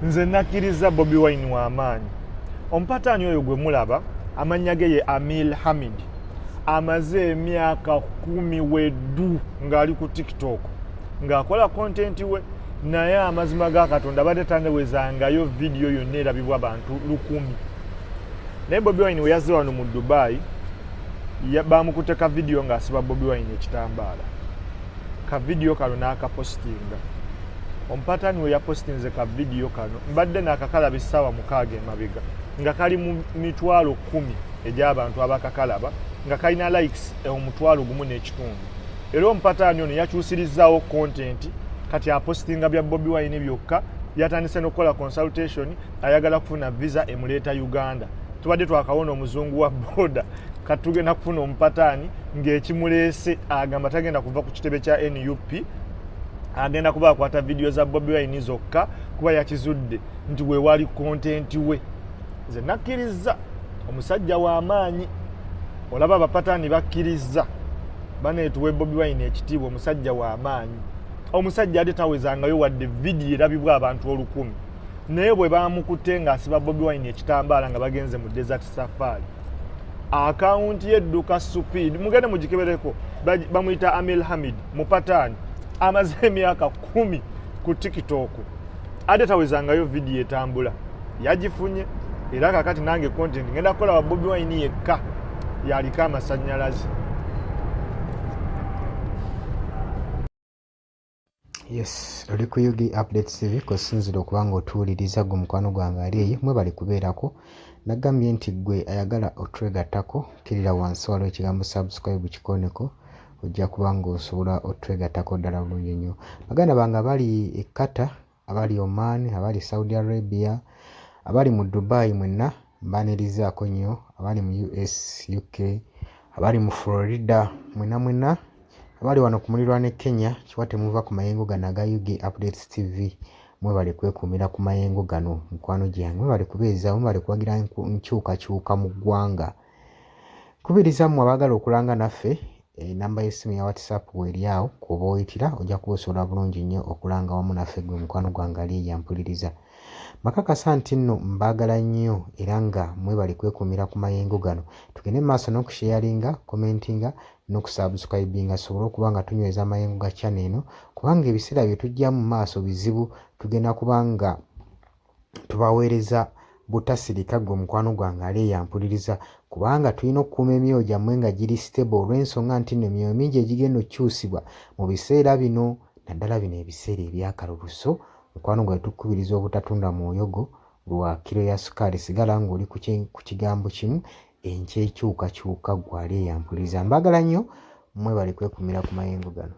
Nze nakkirizza Bobi Wine w'amaanyi. Omupataani oyo gwe mulaba amannya ge ye Amil Hamid. Amaze emyaka kumi weddu ng'ali ku TikTok ng'akola kontenti we naye amazima ga Katonda abadde tanewezangayo vidiyo yonna erabibwa bantu lukumi. Naye Bobi Wine we yazze wano mu Dubai bamukutte ka vidiyo ng'asiba Bobi Wine ekitambaala. Ka vidiyo kano n'akapositinga. Omupatani we yapositinze ka vidiyo kano mbadde naakakalaba essaawa 6 emabega nga kali mu 100,000 egy'abantu abakakalaba nga kalina likes 1,500. Era omupatani ono yakyusirizzaawo content kati apositinga bya Bobi Wine byokka, yatandise n'okukola consultation, ayagala kufuna visa emuleeta Uganda. Tubadde twakawona omuzungu wa boda, kati tugenda kufuna omupatani ng'ekimuleese agamba tagenda kuva ku kitebe kya NUP, agenda kuba akwata vidiyo za Bobi Wine zokka kuba yakizudde nti weewali content we. Nze nakkirizza omusajja w'amaanyi, olaba abapatani bakkirizza baneetuwe Bobi Wine ekitiibwa, omusajja w'amaanyi. Omusajja ate tawezangayo wadde vidiyo erabibwa abantu 1000, naye bwe bamukutte ng'asiba Bobi Wine ekitambaala nga bagenze mu desert safari, akawunti y'edduka Supid, mugende mugikebereko, bamuyita Amil Hamid mupatani, amaze emyaka 10 ku TikTok, ate tawezangayo vidiyo etambula, yagifunye. Era kakati nange content ngenda kukola wa Bobi Wine yekka yaliko amasannyalaze. Yes, oli ku UG Updates TV kw'osinziira okuba ng'otuwuliriza ggwe mukwano gwange ali eyo mwebale kubeerako. Nagambye nti ggwe ayagala otwegattako kkirira wansi waliwo ekigambo subscribe kikooneko ojja kuba ng'osobola otwegattako ddala bulungi nnyo. Baganda bange abali e Qatar, abali Oman, abali Saudi Arabia, abali mu Dubai mwenna mbaanirizaako nnyo, abali mu US, UK, abali mu Florida mwenna mwenna abali wano ku mulirwano e Kenya kiwa temuva ku mayengo gano aga UG Updates TV mwebale kwekuumira ku mayengo gano mukwano gyange mwebale kubeezaawo mwebale kuwagira nkyukakyuka mu ggwanga. Nkubiriza mmwe abaagala okulanga naffe enamba y'essimu ya WhatsApp weeri awo kw'oba oyitira ojja kuba osobola bulungi nnyo okulanga wamu naffe ggwe mukwano gwange ali eyo ampuliriza. Mbakakasa nti nno mbaagala nnyo era nga mwebale kwekuumira ku mayengo gano. Tugende mu maaso n'okusheyalinga, commentinga n'okusubscribinga tusobole okuba nga tunyweza amayengo ga channel eno kubanga ebiseera bye tujjamu mu maaso bizibu tugenda kuba nga tubaweereza butasirika ggwe mukwano gwange ali eyo ampuliriza kubanga tulina okukuuma emyoyo gyammwe nga giri stable olw'ensonga nti nno emyoyo mingi egigenda okukyusibwa mu biseera bino naddala bino ebiseera ebyakalulu so mukwano gwange tukukubiriza obutatunda mwoyo gwo lwa kiro ya sukaali sigala ng'oli ku kigambo kimu enkya ekyukakyuka ggwe ali eyo ampuliriza mbaagala nnyo mwebale kwekuumira ku mayengo gano.